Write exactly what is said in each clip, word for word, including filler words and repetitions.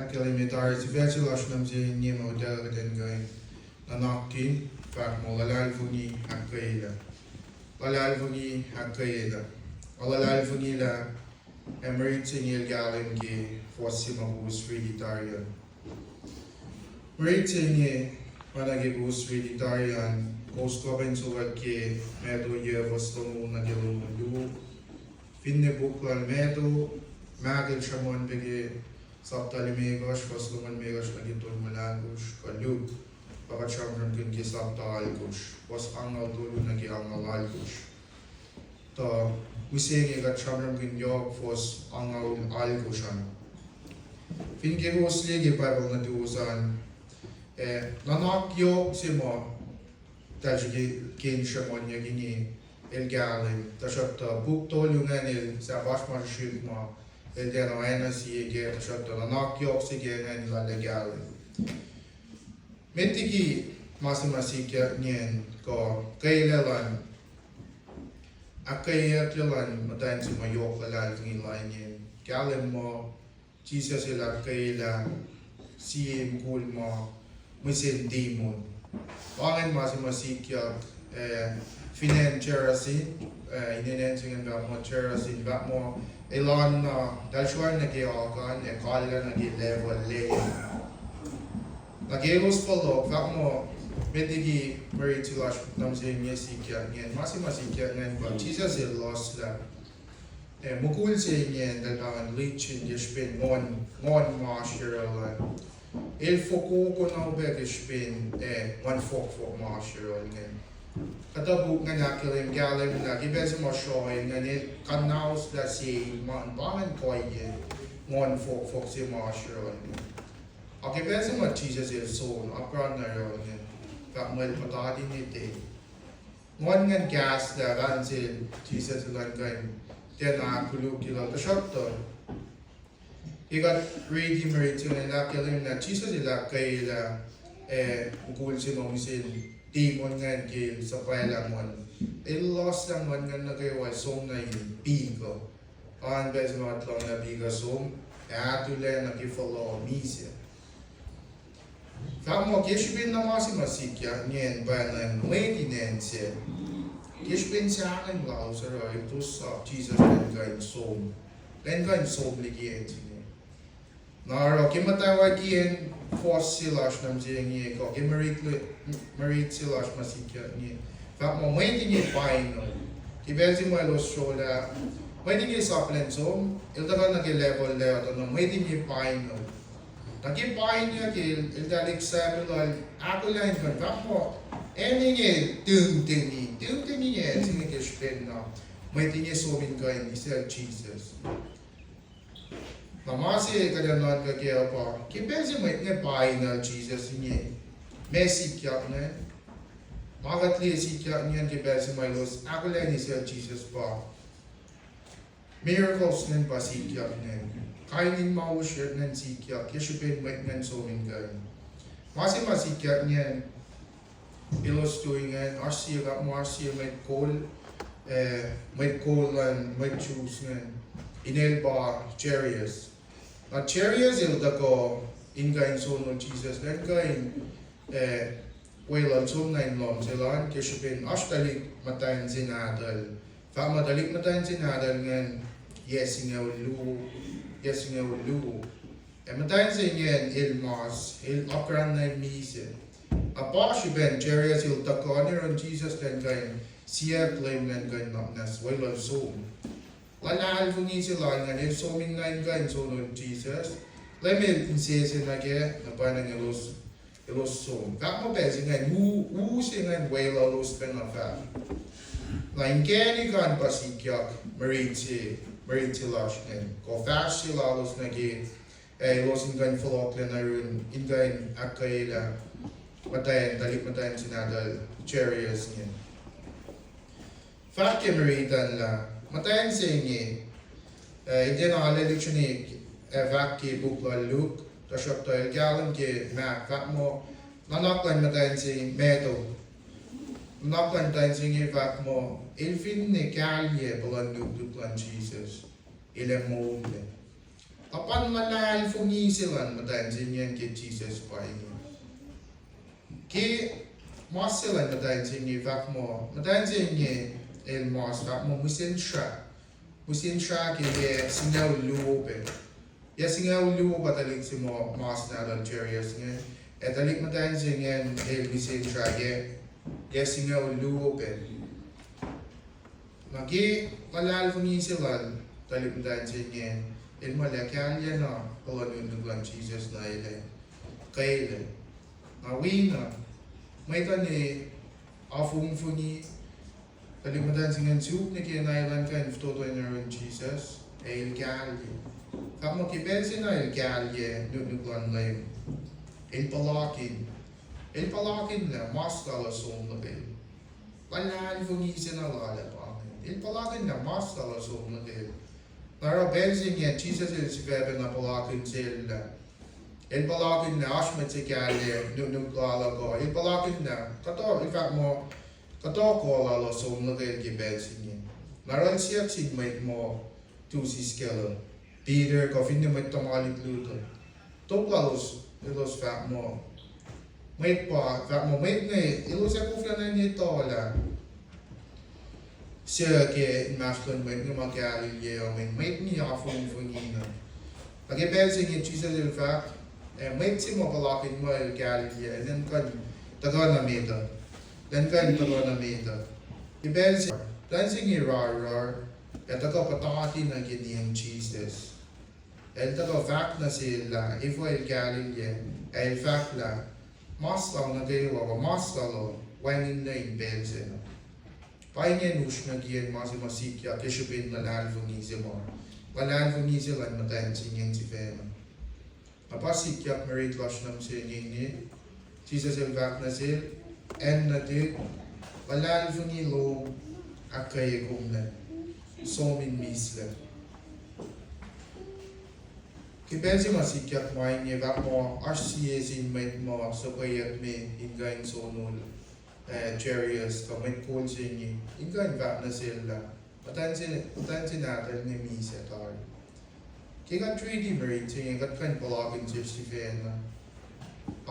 Ahkkahlwemye tari sifac se lasr nuh mihsenge ma utuckuh kuht in kuh in nuhnakihn, fahk muh luhlahlfongi ahkkweyelah. Luhlahlfongi ahkkweyelah. Luhlahlfongi lah, ac mwe rit se inge el kahlwem ke fuhs se ma kowos riti tari an. Mwe rit se inge, ma nuh ke kowos riti tari an, kowos kuh pac in sokwack ke Matthew yac fuhs longoul nuh ke longoul luo. Finne puk lal Matthew, Mark el sruhmuhn pac ke sapta limekohsr, fuhs longoul limekohsr nuh ke tolngoul alkohsr, kuh Luke, pa kuht sramsramkihn ke sapta alkohsr, fuhs angngaul tolu nuh ke angngaul alkohsr. Tuh mihsenge kuht sramsramkihn yohk fuhs angngaul alkohsr an. Fin ke kowos liye ke Bible nuhtuwos an, eh, nuhnak yohk se ma eltahl srihke ke in sruhmuhnyuck inge el kahlwem, tuhsruhktuh puk tolu ingacn el sahp oasr ma srihsrihk ma eltahl oacna sie kac, tuhsruhktuh nuhnak yohk se ke ingacn lal ah kahlwem. Met liki ma se ma sikyak ingacn kuh kweyelah luhn, ahkkweyeyucklac luhn muhtwacn se ma yohk luhlahlfongi la ingacn, kahlwem muh Jisus el ahkkweyelah sie mukul ma mihsen demon. Pa ingacn ma se ma sikyak, eh, fin acn Gerasene, eh, inen acn se ingacn fahk muh Gerasene, fahk muh elan na, eltahl sruoh nuh ke oak an ac kallah nuh ke level lac. Na ke elos fohlohk, fahk muh met liki mwe rit se lasr nuh mihsenge sikyak ingacn, ma se ma sikyak ingacn pa Jisus el lohslah, eh, mukul se ingacn, eltahl pahngon legion, ke srihpen nguhn, nguhn ma oasr yohrohl an. El fokoko na upac ke srihpen, eh, nguhn fohkfohk ma oasr yohrohl ingacn. Kuhtuh puk ingacn ahkkahlwem, kahlwem lah ke pacl se ma sruoh ingacn el kuhnahoslah sie ma pa ingacn kuhiyen nguhn fohkfohk se ma oasr yohrohl ingacn. Ac ke pacl se ma Jisus el som, apkuhran na yohrohl ingacn, fahk muh el puhtati nete. Nguhn ingacn kahslah, fahk sel Jisus elan kuh in tiacna ahkkolukye lal, tuhsruhktuh ke kuht riti mwe rit se ingacn ahkkahlwemye lah Jisus el ahkkweyelah, eh, mukul se ma mihsen demon ingacn ke el suhpwaclah nguhn. El lohslah nguhn ingacn nuh kwewa, som nuh in pik uh. An pacl se ma lohng lah pik uh som, ac ahtuhlah nuh ke fohlohk misac. Fahk muh ke srihpen na ma se ma sikyak ingacn pa ingacn mwet in acn sac, ke srihpen sahngweng lalos oruh elos sap Jisus elan kuh in som, elan kuh in som liki acn se inge. Na oruh ke muhtwacwacackiyacn fuhs se lasr nuh mihsenge kuh ke mwe rit, mwe rit se lasr ma sikyak inge, fahk muh mwet inge painguhl. Ke pacl se ma elos srolah, mwet inge sap elan som, el tuhkuh nuh ke level lac uh, tuh na mwet inge painguhl. Na ke painguhl ke el, eltahl accept lal, ahkolah in kuh in fahk muh acn inge tungtingi, tungtingi acn se inge ke srihpen na mwet inge som in kuh in eisacl Jisus. Na ma se kuht ac nuhnkuh kac uh pa ke pacl se mwet inge painguhl Jisus inge, ma sikyak ingacn, ma kuht liye sikyak ingacn ke pacl se ma elos ahkolah in eisacl Jisus pa miracles ingacn pa sikyak ingacn. Kain in ma usrnguck ingacn sikyak ke srihpen mwet ingacn som in kuh in. Ma se ma sikyak ingacn elos tui ingacn, oasr sie, fahk muh oasr sie mwet kol, eh, mwet kol luhn mwet Jews ingacn, inel pa Jairus. Na Jairus el tuhkuh in kuh in sonol Jisus elan kuh in, eh, weluhl som nuh in lohm sel an ke srihpen oasr tuhlihk muhtwacn se nahtuhl. Fahk muh tuhlihk muhtwacn se nahtuhl ingacn yac singucul luo, yac singucul luo. Ac muhtwacn se ingacn el mas, el apkuhran na in misac. Na pa srihpen Jairus el tuhkuh nuh yurin Jisus elan kuh in siyuck Leum elan kuh in nuhnak muhnahs weluhl som. Luhlahlfongi se lal ingacn el som in na in kuh in sonol Jisus. Leum el insese nuh kac, na pwacnwacng elos, elos som. Fahk muh pacl se ingacn u, u se ingacn weluhlos pacna fahk. Na inkacnek an pa sikyak mwe rit se, mwe rit se lasr ingacn kuh fahsr se lalos nuh ke, ac elos in kuh in fohlohklac nuh yurin, in kuh in ahkkweyelah muhtwacn, tuhlihk muhtwacn se nahtuhl Jairus ingacn. Fahk ke mwe rit an lah muhtwacn se inge, eh, el tiacna arlac lihksreni, eh, fahk ke puk lal Luke, tuhsruhktuh el kahlwem ke Mark, fahk muh nuhnak luhn muhtwacn se inge, Matthew, nuhnak luhn muhtwacn se inge fahk muh el finne kahlyac puhlan nuknuk luhn Jisus, el ac moullac. Apan luhlahlfongi se luhn muhtwacn se ingacn ke Jisus pa inge. Ke mas se luhn muhtwacn se inge fahk muh, muhtwacn se inge el mas fahk muh mihsenge srah. Mihsenge srah ke yac singucul luo pac. Yac singucul luo pa tuhlihk se muh mas nahtuhl Jairus inge. Ac tuhlihk muhtwacn se ingacn el mihsenge srah ke yac singucul luo pac. Na ke luhlahlfongi se lal tuhlihk muhtwacn se inge, el muh el ac kahlyac na kuh luhn nuknuk luhn Jisus na el ac kwelac. Na wi na, mwet uh ne afongfongi, tuhlihk muhtwacn se ingacn suk nuh ke na elan kuh in fototo in oruh Jisus, ac el kahlyac. Fahk muh ke pacl se na el kahlyac nuknuk luhn Leum, el puhlakihn. El puhlakihn lah mas lal uh som nuh sel. Luhlahlfongi se na lal ah pa inge. El puhlakihn lah mas lal uh som nuh sel. Na oruh pacl se inge Jisus el sifacpacna puhlakihn sel lah, el puhlakihn lah oasr mwet se kahlyac nuknuk lal uh kuh. El puhlakihn lah kuhtuh, el fahk muh, kuhtuh kuh lal uh som nuh sel ke pacl se inge. Na oruh el siyuck sin mwet muh tu siskacl uh, Peter kuh finne mwet tuhmwacl lut uh, top lalos, elos fahk muh, mwet pa fahk muh mwet inge elos ac koflana in etuh lah suc ke inmahsrlon mwet inge ma kahlyac uh, mweyen mwet inge afongfongi na. Na ke pacl se inge Jisus el fahk, ac mwet se ma puhlakihn muh el kahlyac, elan kuh in tuhkuh nuh met uh. Elan kuh in tuhkuh nuh met uh. Ke pacl se, muhtwacn se inge rarrar, ac tuhkuh puhtati nuh ke nien Jisus. El tuhkuh fahk nuh sel lah efuh el kahlyac, ac el fahk lah mas lal nuh kwewa kuh mas lal uh wacngihnlac in pacl se na. Pa ingacn usrnguckiyacn ma se ma sikyak ke srihpen luhlahlfongi se ma, luhlahlfongi se luhn muhtwacn se ingacn sifacna. Na pa sikyak mwe rit lasr nuh mihsenge inge, Jisus el fahk nuh sel, acn nuhtihk, luhlahlfongi lom ahkkweye komlac, som in mihslac. Ke pacl se ma sikyak ma inge fahk muh oasr sie sin mwet ma suhpweyuck me in kuh in sonol, eh, Jairus kuh mwet kol se inge in kuh in fahk nuh sel lah muhtwacn se, muhtwacn se nahtuhl inge misac tari. Ke kuht riti mwe rit se inge kuht kuh in puhlakihn sesr sifacna,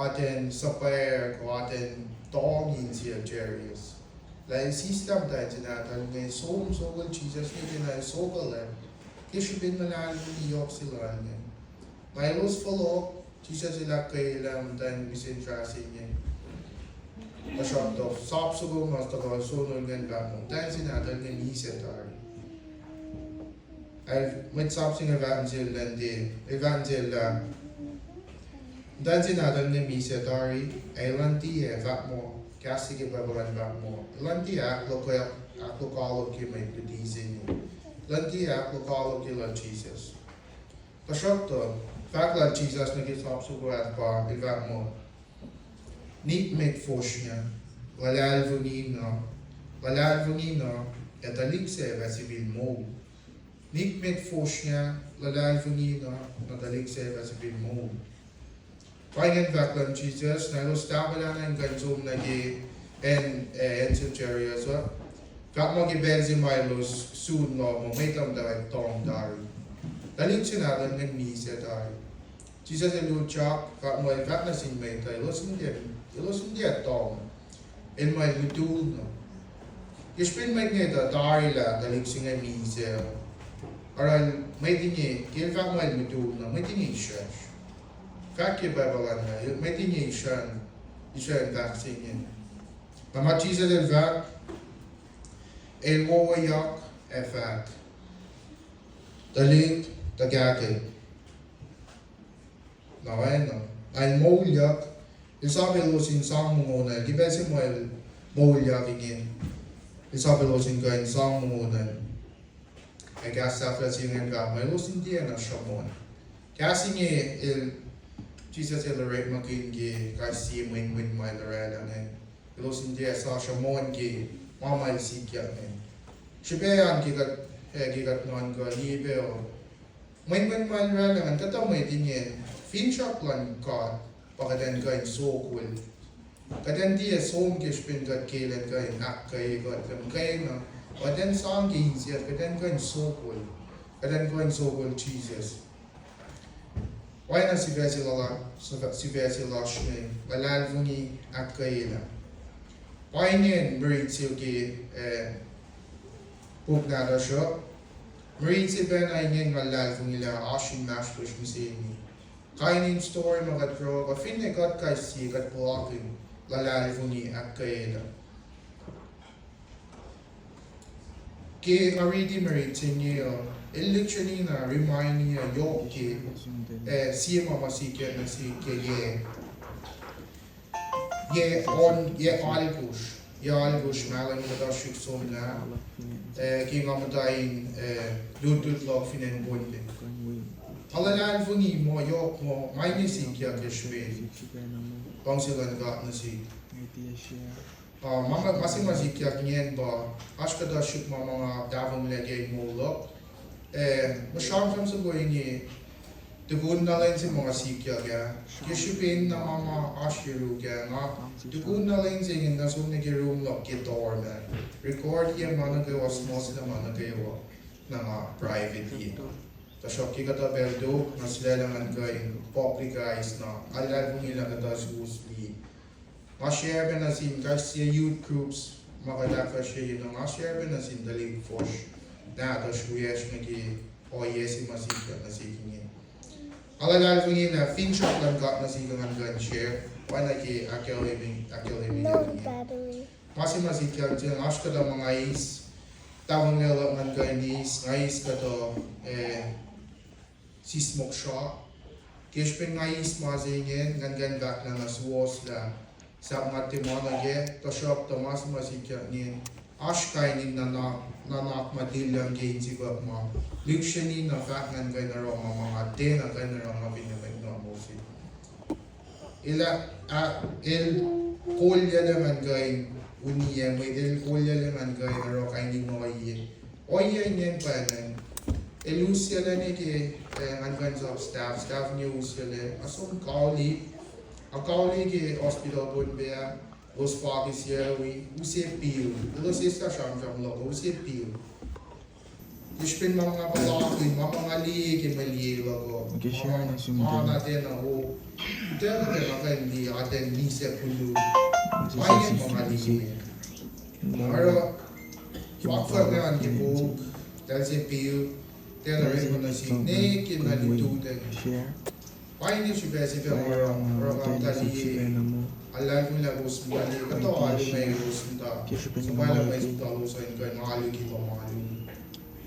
atacn suhpwacr kuh atacn tong insiyacl Jairus, lah el sislah muhtwacn se nahtuhl inge som sokol Jisus inge ke na el sokuhlac ke srihpen luhlahlfongi yohk se lal inge. Na elos fohlohk, Jisus el ahkkweyelah muhtwacn mihsenge srah se inge. Tuhsruhktuh sap soko ma tuhkuh sonol ingacn fahk muh muhtwacn se nahtuhl inge misac tari. Ac mwet sap se inge fahk nuh sel luhn tiac, el fahk nuh sel lah muhtwacn se nahtuhl inge misac tari, ac elan tiac fahk muh, kahs se ke Bible an fahk muh elan tiac ahklohk, ahklohkohlohkye mwet luti se inge. Elan tiac ahklohkohlohkye lal Jisus. Tuhsruhktuh fahk lal Jisus nuh ke sap soko ah pa el fahk muh, nikmet fosrngah, luhlahlfongi na, luhlahlfongi na, ac tuhlihk sac fah sifil moul. Nikmet fosrngah, luhlahlfongi na, na tuhlihk sac fah sifil moul. Pa ingacn fahk luhn Jisus, na elos tahfwelah na in kuh in som nuh ke acn, eh, acn sel Jairus uh. Fahk muh ke pacl se ma elos sun lah muh mwet uh muhtwacwacack tong tari, tuhlihk se nahtuhl ingacn misac tari. Jisus el utyak, fahk muh el fahk nuh sin mwet uh, elos in tiac, elos in tiac tong. El muh el mutul na. Ke srihpen mwet inge tuh tari lah tuhlihk se inge misac, oruh mwet inge, ke el fahk muh el mutul na, mwet inge israsr. Fahk ke Bible an lah mwet inge israsr, israsr in fahk se inge. Na ma Jisus el fahk, el wowoyak ac fahk, tuhlihk, tuhkahkwack. Na oacna, na el moulyak, el sap elos in sang mongo na, ke pacl se ma el moulyak inge, el sap elos in kuh in sang mongo na. Ac kahs sahflah se ingacn fahk muh elos in tiacna sruhmuhn. Kahs inge el, Jisus el orekmakihn ke kais sie mwenmwen ma el oraclah inge. Elos in tiac sa sruhmuhn ke ma ma el sikyak inge. Srihpac an ke kuht, eh, ke kuht nuhnkuh liye pac uh, mwenmwen ma el oraclah ingacn, kuhtuh mwet inge, finsrak luhn God pa kuht in kuh in sokol. Kuht in tiac som ke srihpen kuht ke elan kuh in ahkkweye kuht, kuht in kuh na, kuht in sang ke insiyacsr, kuht in kuh in sokol. Kuht in kuh in sokol Jisus. Oacna sifac se la-, sifac se lasr inge, luhlahlfongi ahkkweyelah. Pa inen mirit se ke, eh, puk nahtuhsr uh. Mirit se pacna inen nga luhlahlfongi lah oasr inmahsrlosr mihsenge. Kain in story ma kuht oruh, kuh finne kuht kais sie kuht puhlakihn luhlahlfongi ahkkweyelah. Ke nga riti mirit se inge uh, el lihksreni na remind-i uh yohk ke, eh, sie ma ma sikyak nuh sihk ke yac, yac on, yac alkosr, yac alkosr mahlwem kuhtuh srihk somlah, eh, ke nga muhta in, eh, lutlut luhk fin acn Poland. Nga luhlahlfongi muh yohk muh nga inge sikyak ke srihpen luhngse luhn God nuh sihk. Uh, ma, ma, ma se ma sikyak ingacn pa, oasr kuhtuh srihk ma ma nga tahfonglac ke moul luhk. Eh, mwe sramsram soko inge, tukun na lwen se ma nga sikyak ah, ke srihpen na ma ma oasr yuruk ah, nga tukun na lwen se inge nga som nuh ke room luhk ke dorm ah, record-i ma nuh kwewa, suhmuhslah ma nuh kwewa, na nga private-i. Tuhsruhk ke kuhtuh pacl tok, nga sulaclah ngan kuh in publicize na, nga luhlahlfongi lah kuhtuh suwos liye. Nga share pac nuh sin kais sie youth groups ma kuht ahkfahsrye, na nga share pac nuh sin tuhlihk fuhsr nahtuhsr wiyacsr nuh ke ohiyac se ma sikyak nuh sihk inge. Nga luhlahlfongi lah finsrak luhn God nuh sihk ngan kuh in share, oacna ke ahkkahlwemye, ahkkahlwemye inge. Ma se ma sikyak se, oasr kuhtuh ma nga eis, tahfonglac luhk ngan kuh in eis, nga eis kuhtuh, eh, sismohk sra. Ke srihpen nga eis ma se ingacn, ngan kuh in fahk lah na suwohs lah sahp nga tiac ma nuh kac, tuhsruhk tuh ma se ma sikyak inge, oasr kain in nuhnak, nuhnak ma tilyang ke insifuck ma lihksreni na fahk ngan kuh in oruh ma ma nga tiacna kuh in oruh ma finne mwet normal se. El, ah, el kolyuclac ngan kuh in uniyac, mweyen el kolyuclac ngan kuh in oruh kain in ohiyac. Ohiyac ingacn pacna, el usyuclac nuh ke, eh, ngan kuh in sap staff, staff inge usyuclac, a som kauli, a kauli ke hospital Pohnpei ah, elos fahk ise wi, use pill, elos eis sramsram luhk, use pill. Ke srihpen ma nga puhlakihn, ma ma nga liye ke mwe liye luhk uh, ma na tiacna wo, tiacna tiacna kuh in liye, atacn misac koluk. Ma inge ma nga liye. Oruh, fahk fahk an ke puk, eltahl se pill, tiacna orekma nuh sihk, ne ke na lututacng. Pa inge srihpac se pac ma oruh, oruh nga muhta liye. Nga luhlahlfongi lah kowos muhta liye, kuhtuh alu ma kowos muhta, suhpwaclah mwe suhtalos an kuh in alu ke lohm alu.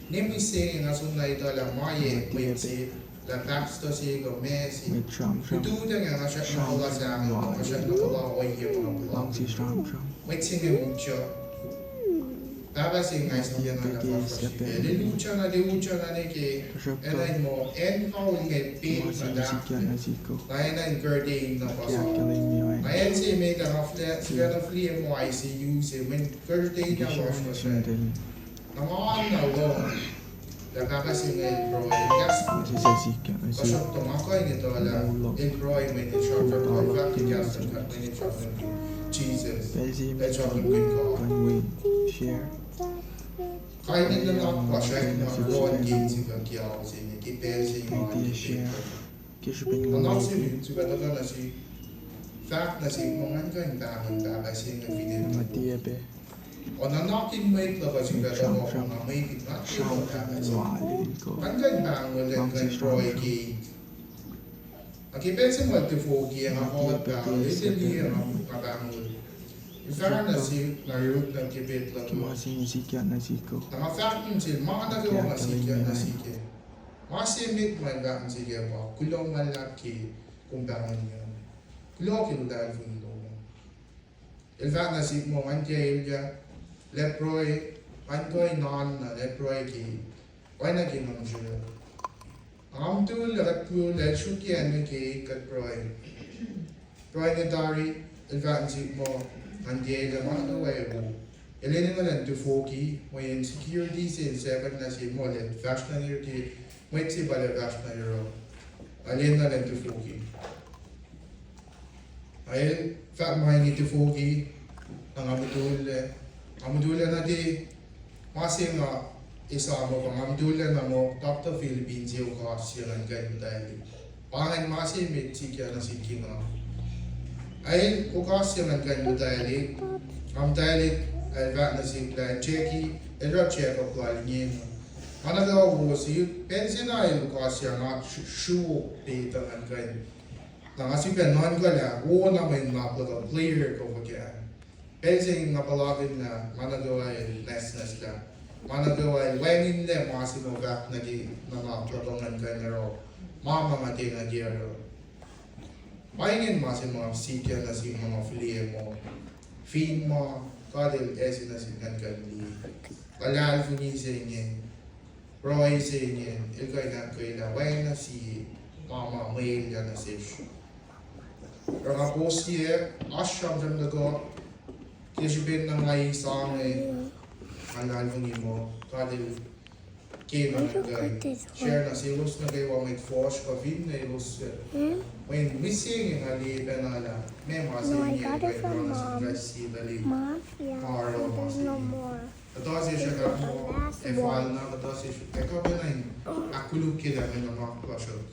Ne mihsenge nga som na etuh lah ma e mwet se, lah pastor se kuh ma se. Lututacng ah nga srackna puhla sahngweng, nga srackna puhla ohiyac ma nga puhla. Mwet se inge utyak. Pahpah se nga eis na pacna lah fahsr srihpac. El utyak na, el utyak na nuh ke, acn in muh, acn kaul inge pet na tahfwelah. Na acn in Curtain na pa sa. Na acn se met ah nga fihla, sifacna fihliyac muh I C U se, mweyen Curtain na lohsr kuh srihk. Na nga na lohng lah pahpah se inge el pruhe, kahs, tuhsruhktuh ma kuh in etuh lah el pruhe mweyen el sramsramkihn, el fahk ke kahs luhn God mweyen el sramsramkihn Jesus, el sramsramkihn God. Kain in nuhnak pa srackna lohng ke insifuck ke ao se inge, ke pacl se inge, ke pacl se inge. Nuhnak se met sifacna tuhkuh nuh sihk, fahk nuh sihk muh ngan kuh in pahngon pahpah se inge fin acn. Oacna nuhnak in mwet luhk uh sifacna tuhkuh muh nga mwekihn, nga tiac pahpah se. Ngan kuh in pahngon lah kuh in pruhe ke Na ke pacl se ma el tifoki ah, nga fal pahngon, el tiac liye nga, nga pahngon. El fahk nuh sihk, na yuruk nuh ke pet luhk uh. Na nga fahk nuh sel, ma nuh kwewa nga sikyak nuh sihk ah, ma se met ma el fahk nuh sihk ah pa, kuloh ma luhlahp ke kom pahngon ingacn. Kuloh ke luhlahlfongi lom an. El fahk nuh sihk muh ngan tiac elyah, lah pruhe, ngan kuh in oan na, lah pruhe ke, oacna ke nga srihke. Nga mutul lah kuht pruhe, lah el sruokyac nuh ke kuht pruhe. Pruhe inge tari, el fahk nuh sihk muh ngan tiac elyah ma nuh kwewa. El enenuh elan tifoki, mweyen security se el second nuh sel muh el fahsr nuh yurin ke, mwet se pa el fahsr nuh yurin. El enenuh elan tifoki. Na el fahk ma inge tifoki, na nga mutullac, nga mutullac nuh ke, ma se nga esam uh, nga mutullac na muh Doctor Philippines se okas se ngan kuh in muhta liki. Pa ingacn ma se met sikyak nuh sihk ke nga. El okasye ngan kuh in muhtwaclihk, nga muhtwaclihk, el fahk nuh sihk lah el Jackie, el oruh check-up lal ingena. Nga nuh kwewa wo sihk, pacl se na el okasye nga sruok pet uh ngan kuh in, na nga sifilpac nuhnkuh lah wo na mwe nuhnak luhk uh player kuh fuhkah. Pacl se inge nga puhlakihn lah ma nuh kwewa el nwacsnwacslah, ma nuh kwewa el wacngihnlac ma se ma fahk nuh ke nuhnak luhk uh ngan kuh in oruh ma ma nga tiacna ke oruh. Pa ingacn ma se ma sikyak nuh sihk ma nga fihliyac muh, fin ma God El ase nuh sihk ngan kuh in liye luhlahlfongi se inge, pruhe se inge, el kuh in ahkkweyelah wacngihn sie ma ma mwelah nuh sesr. Oruh nga puhsiyac, oasr sramsram tuhkuh, ke srihpen na nga eis ange, nga luhlahlfongi muh God El ke na ngan kuh in share nuh selos nuh kwewa mwet fuhsr kuh finne elos, mweyen mihsenge nga liye pacna lah meac ma se inge kuh in oruh nuh sin kais sie tuhlihk ma oruh ma se inge. Kuhtuh sesr uh fahk muh ac fal na, kuhtuh sesr ac kuh pacna in ahkkolukye lah mwe nuhnak lasr uh.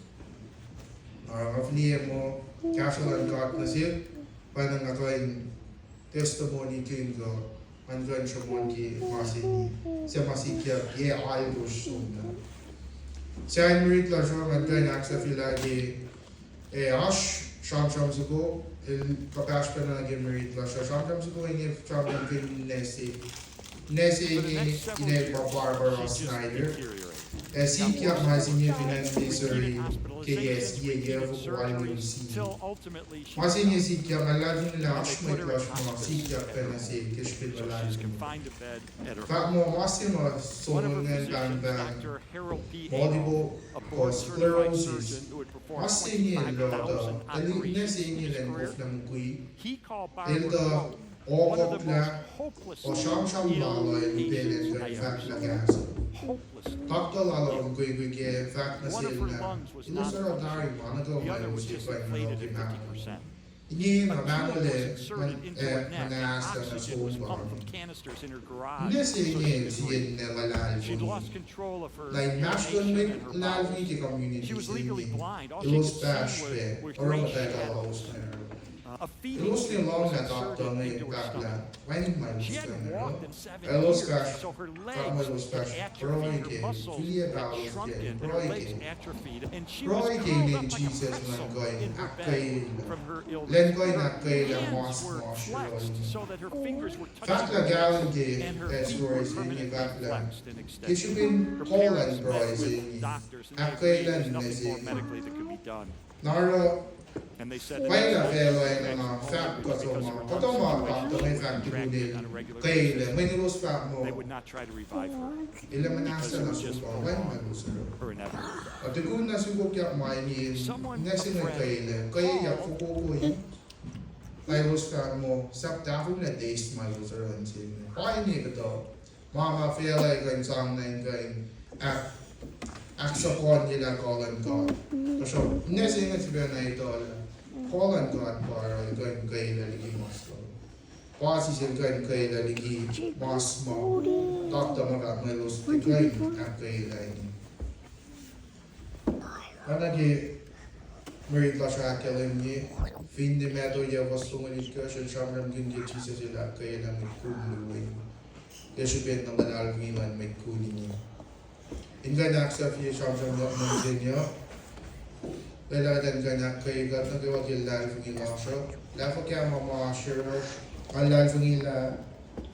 Na oruh nga fihliyac muh kahsruh luhn God nuh sihk, pacna nga kuh in testimony kihn kuh, ngan kuh in sruhmuhn ke ma se inge, suc ma sikyak yac alkosr somlah. Sahyacn mirit lasr uh ngan kuh in ahksahfyelah ke, ac oasr sramsram soko, el kuhpahsr pacna ke mirit lasr uh. Sramsram soko inge sramsramkihn ninac se, ninac se inge, inen pa Barbara Snyder. Ac sikyak ma se inge fin acn Missouri ke yac sie, yac foko alkosr sie. Ma se inge sikyak, nga luhlahlfongi lah oasr mwet lasr ma sikyak pacna se ke srihpen luhlahlfongi. Fahk muh ma se ma sonol ingacn pahngpahng multiple sclerosis. Ma se inge el lohtuh, el ninac se inge elan koflah mukwi. El tuh ohkohklah, uh sramsram lal uh el upaclac kuh in fahklah kahs uh. Taktuh lal uh mukwikwi ke fahk nuh sel lah elos oruh tari ma nuh kwewa ma elos kuh in oruh ke mahno. Ingena mahnolac, eh, muhnahs nuh som pa. Ninac se inge el sie ninac luhlahlfongi. Na inmahsrlon mwet luhlahlfongi ke community se inge, elos fahsr pac oruh muhtwacta lalos nuh yohrohl. Elos ne lohnglah taktuh inge fahk lah wacngihn ma elos kuh in oruh. Elos fahsr, fahk muh elos fahsr pruhe ke, fihliyac paholos ke, pruhe ke, pruhe ke inen Jisus elan kuh in ahkkweyelah, elan kuh in ahkkweyelah mas ma oasr yohrohl. Fahk lah kahlwem ke, eh, story se inge fahk lah ke srihpen kol luhn pruhe se inge, ahkkweyelah ninac se inge. Na oruh pwacye lah facluh enenuh fahk kuhtuh ma, kuhtuh ma taktuh inge fahk tukun el kwelah, mweyen elos fahk muh el ac muhnahs nuh sel pa wacngihn ma elos oruh. Kuh tukun na sukokyak ma inge, ninac se inge kwelah, kweyeyuck fokoko in. Na elos fahk muh sahp tahfonglac taste ma elos oruh in se inge. Pa inge kuhtuh ma ma facluh kuh in sang nuh in kuh in ahk, ahksukohsyelah kuh luhn God. Tuhsruhk ninac se inge sifacna etuh lah kuh luhn God pa oruh el kuh in kwelah liki mas lal. Pa sisel kuh in kwelah liki mas ma taktuh ma fahk muh elos kuh in ahkkweyelah inge. Oacna ke mirit lasr ahkkahlwemye, finne Matthew yac fuhs longoul itkohsr el sramsramkihn ke Jisus el ahkkweyelah mwet kom luo, ke srihpen luhlahlfongi luhn mwet kom inge. In kuh in ahksahfye sramsram luhk mihsenge uh, lwelah kuht in kuh in ahkkweye kuht nuh kwewa ke luhlahlfongi lasr uh. Lah fuhkah ma ma oasr yohrohsr, nga luhlahlfongi lah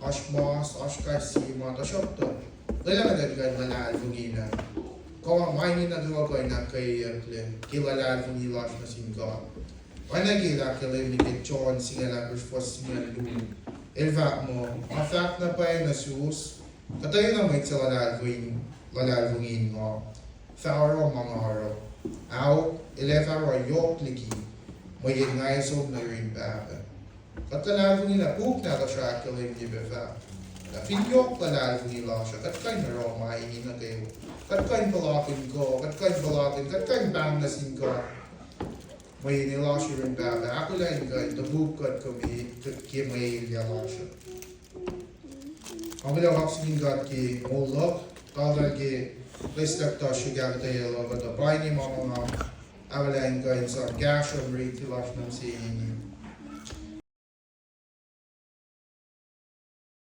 oasr mas, oasr kais sie ma, tuhsruhktuh lwelah kuht in kuh in luhlahlfongi lah kuh ma inge nuh kwewa kuh in ahkkweyeyucklac ke luhlahlfongi lasr nuh sin God. Oacna ke el ahkkahlwemye ke John singucul ahkosr fuhs singucul luo, el fahk muh, nga fahk na pwacye nuh suwos, kuhtwena mwet suc luhlahlfongi, luhlahlfongi in nga, fah oruh ma nga oruh. Ahok, el ac fah oruh yohk liki, mweyen nga ac som nuh yurin Pahpah. Kuht luhlahlfongi lah puk nahtuhsr ahkkahlwemye pac fahk lah fin yohk luhlahlfongi lasr uh, kuht kuh in oruh ma inge nuh kwewa. Kuht kuh in puhlakihn kuh, kuht kuh in puhlakihn, kuht kuh in pahng nuh sin God, mweyen el oasr yurin Pahpah, ahkolah in kuh in topuk kuht ke mwe, ke mwe elyah lasr uh. Nga kuloh kaksakihn God ke moul luhk, kalkal ke lweslah kuhtuh srihk ahkuhtweyac luhk uh, tuh pa inge ma nga arulacna kuh in sang kahsruh mwe riti lasr nuh sin